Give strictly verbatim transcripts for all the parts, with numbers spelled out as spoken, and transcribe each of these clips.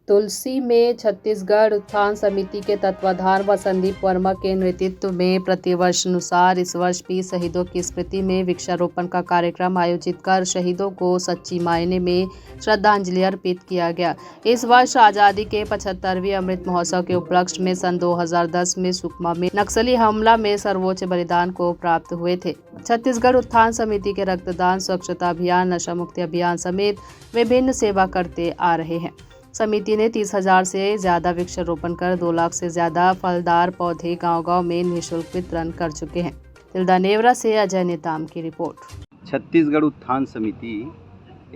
तुलसी में छत्तीसगढ़ उत्थान समिति के तत्वाधान व संदीप वर्मा के नेतृत्व में प्रतिवर्ष अनुसार इस वर्ष भी शहीदों की स्मृति में वृक्षारोपण का कार्यक्रम आयोजित कर शहीदों को सच्ची मायने में श्रद्धांजलि अर्पित किया गया। इस वर्ष आजादी के पचहत्तरवीं अमृत महोत्सव के उपलक्ष्य में सन दो हज़ार दस में सुकमा में नक्सली हमला में सर्वोच्च बलिदान को प्राप्त हुए थे। छत्तीसगढ़ उत्थान समिति के रक्तदान, स्वच्छता अभियान, नशा मुक्ति अभियान समेत विभिन्न सेवा करते आ रहे हैं। समिति ने तीस हज़ार से ज्यादा वृक्षारोपण कर दो लाख से ज्यादा फलदार पौधे गांव-गांव में निशुल्क वितरण कर चुके हैं। तिल्दा नेवरा से अजय नेताम की रिपोर्ट। छत्तीसगढ़ उत्थान समिति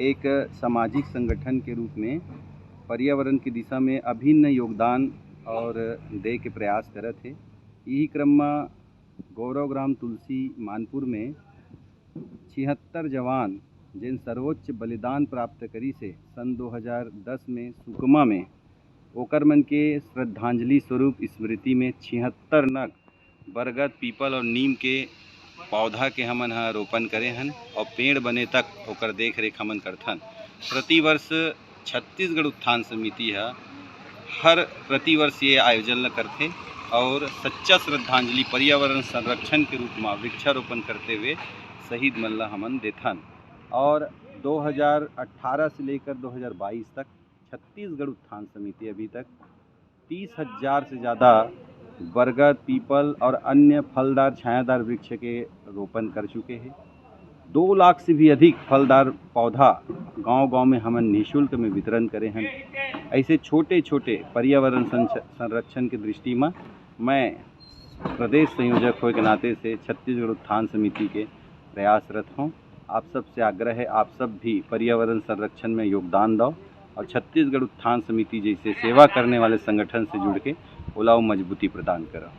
एक सामाजिक संगठन के रूप में पर्यावरण की दिशा में अभिन्न योगदान और दे के प्रयास करत हे। यही क्रम में गौरव ग्राम तुलसी मानपुर में छिहत्तर जवान, जेन सर्वोच्च बलिदान प्राप्त करिस हे सन दो हज़ार दस में सुकमा में, ओकर मन के श्रद्धांजलि स्वरूप स्मृति में छिहत्तर नग बरगद, पीपल और नीम के पौधा के हमन ह रोपण करे हन और पेड़ बने तक ओकर देख रेख हमन करथन। प्रतिवर्ष छत्तीसगढ़ उत्थान समिति ह हर प्रतिवर्ष ये आयोजन ल करथे और सच्चा श्रद्धांजलि पर्यावरण संरक्षण के रूप में वृक्षारोपण करते हुए शहीद मन ल हमन देथन। और दो हज़ार अठारह से लेकर दो हज़ार बाईस तक छत्तीसगढ़ उत्थान समिति अभी तक तीस हज़ार से ज़्यादा बरगद, पीपल और अन्य फलदार छायादार वृक्ष के रोपण कर चुके हैं। दो लाख से भी अधिक फलदार पौधा गांव-गांव में हमन निशुल्क में वितरण करे हन। ऐसे छोटे-छोटे पर्यावरण संच-, संरक्षण के दृष्टि में मैं प्रदेश संयोजक होए के नाते से छत्तीसगढ़ उत्थान समिति के प्रयासरत हूँ। आप सबसे आग्रह है, आप सब भी पर्यावरण संरक्षण में योगदान दो और छत्तीसगढ़ उत्थान समिति जैसे सेवा करने वाले संगठन से जुड़ के ओला अउ मजबूती प्रदान करो।